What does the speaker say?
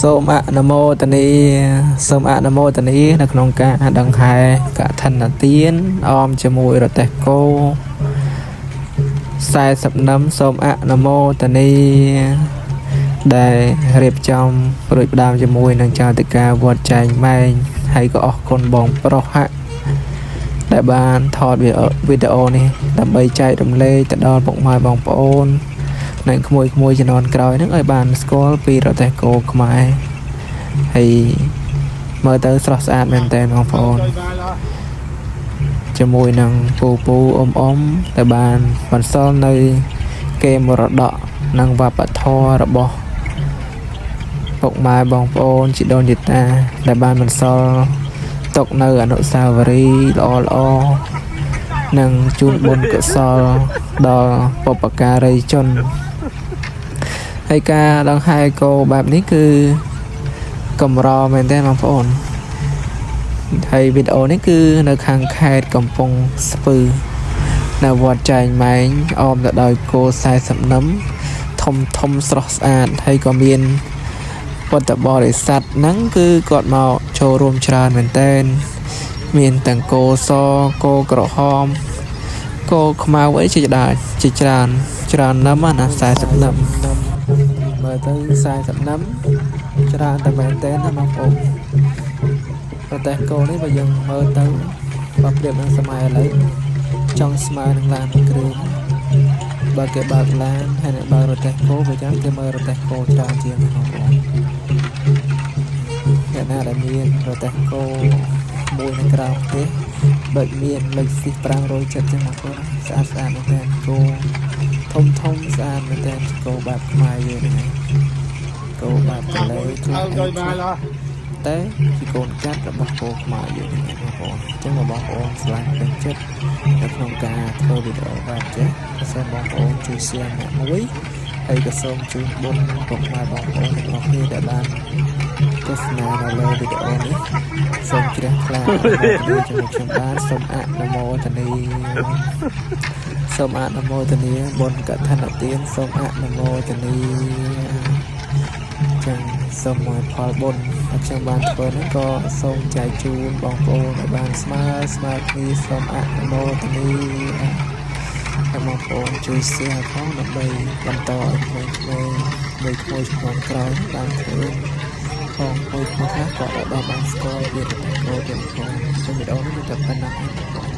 សូមអនុមោទនាសូមអនុមោទនានៅក្នុងការដង្ហែកឋិនទានអមជាមួយរទេះគោ40នឹមសូមអនុមោទនាដែលរៀបចំរួចផ្ដើមជាមួយនឹងចៅតិកាវត្តចែងម៉ែងហើយក៏អរគុណបងប្រុសហៈដែលបានថតវីដេអូនេះដើម្បីចែករំលែកទៅដល់ពុកម៉ែបងប្អូន និងក្មួយក្មួយជំនាន់ក្រោយហ្នឹងឲ្យបានស្គាល់ពីរទេះគោខ្មែរហើយមើលទៅស្រស់ស្អាតមែនតើបងប្អូនជាមួយនឹងពូពូអ៊ំអ៊ំដែលបានបន្សល់នៅ គេមរតកនិងវប្បធម៌របស់ពុកម៉ែបងប្អូនជីដូនជីតា ដែលបានបន្សល់ទុកនៅអនុស្សាវរីយ៍ល្អល្អៗនិងជូនបុណ្យកុសលដល់បុព្វការីជន ហើយការដង្ហែគោបែបនេះគឺកម្រមែនទេបងប្អូនហើយវីដេអូនេះគឺនៅខាងខេត្តកំពង់ស្ពឺនៅវត្តចែងម៉ែងអមទៅដោយគោ40នឹមធំធំស្រស់ស្អាតហើយក៏មានពុទ្ធបរិស័ទហ្នឹងគឺគាត់មកចូលរួមច្រើនមែនទែនមានទាំងគោសគោក្រហមគោខ្មៅអីជាដើមជាច្រើនច្រើននឹមណា40នឹម មើលទៅ40នឹមច្រើនតែមែនតើណាបងប្អូនប្រទេសគោនេះបើយើងមើលទៅបើប្រៀបនឹងសម័យឥឡូវចង់ស្មើនឹងឡានមួយគ្រឿងបើគេបើកឡានហើយនឹងបើករទេះគោបើចឹងគេមើលរទេះគោច្រើនជាងបងប្អូនអ្នកណាដែលមានរទេះគោមួយនៅក្រោមផ្ទះដូចមានលេខស៊ី570ចឹងបងប្អូនស្អាតស្អាតមែនតើគោធំធំស្អាតមែនតើគោបែបខ្មែរយើងហ្នឹងឯង គោបែបតលេខ្លះអីខ្លះតែជាកូនកាត់របស់គោខ្មែរយើងនេះបងប្អូនអញ្ចឹងបងប្អូនស្រឡាញ់ពេញចិត្តនៅក្នុងការធ្វើវីដេអូបែបចេះក៏សូមបងប្អូនជួយ share អ្នកមួយហើយក៏សូមជូនបុណ្យពុកម៉ែបងប្អូនទាំងអស់គ្នាដែលបានទស្សនានៅលើវីដេអូនេះសូមជ្រះថ្លាអនុមោទនាជាមួយខ្ញុំបានសូមអនុមោទនាសូមអនុមោទនាបុណ្យកឋិនទានសូមអនុមោទនា ចឹងសូមឲ្យផលបុណ្យដែលខ្ញុំបានធ្វើហ្នឹងក៏សូមចែកជូនបងប្អូនឲ្យបានស្មើស្មើគ្នាសូមអនុមោទនាហើយបងប្អូនជួយ share ផងដើម្បីបន្តឲ្យក្មេងៗមួយក្មួយជំនាន់ក្រោយបានឃើញផងមួយក្មួយខ្លះក៏ដល់បានស្គាល់ពីរទេះគោទៀតផងចឹងវីដេអូនេះមានតែប៉ុណ្ណឹងឯងបងប្អូន។